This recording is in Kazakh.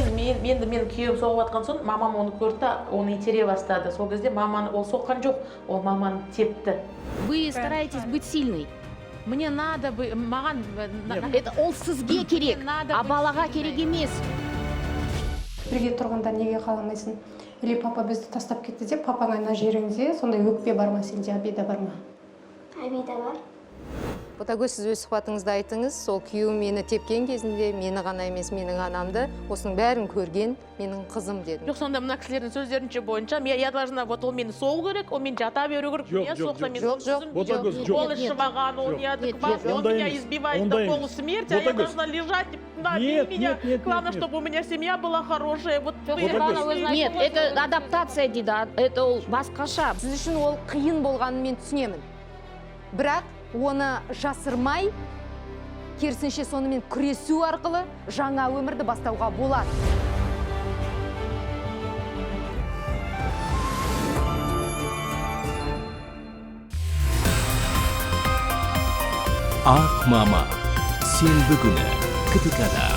Кейін мен енді мен күйеуім соғып жатқан соң, мамам оны көрді да, оны итере бастады. Сол кезде маманы ол соққан жоқ, ол маманы тепті. Вы стараетесь быть сильной. Мне надо бы маған Это ол сізге керек, Надо а быть балаға сильной. Керек емес. Бірге тұрғанда неге қаламайсың? Или папа бізді тастап кетті деп, папаң ана жеріңде сондай өкпе бар ма сенде, обида бар ма? Обида бар. Ботагөз, сіз өз сұхбатыңызда айттыңыз, сол күйеуім мені тепкен кезінде мені ғана емес, менің анамды, осының бәрін көрген менің қызым дедіңіз. Жоқ, сонда мына кісілердің сөздерінше бойынша мен, я должна, вот, ол мені соғу керек, ол мені жата беру керек. Жоқ, Мен жоқ, соқса, жоқ. мен Жоқ, жоқ. түсінбеймін. Ботагөз, жоқ. Ол ішіп алған, ол Жоқ. неадекватный, он Ондай меня емес. избивает до Ондай емес. полусмерти, а я Ботагөз. Должна лежать, на, бей Нет, меня. нет, нет, Главное, нет, нет. чтобы у меня семья была хорошая. Вот вы Ботагөз. объясните. Нет, это адаптация дейді, это ол басқаша. Сіз үшін ол қиын болғанын мен түсінемін, бірақ оны жасырмай, керісінше, сонымен күресу арқылы жаңа өмірді бастауға болады. Ақ мама. Сенбі күні КТК-да.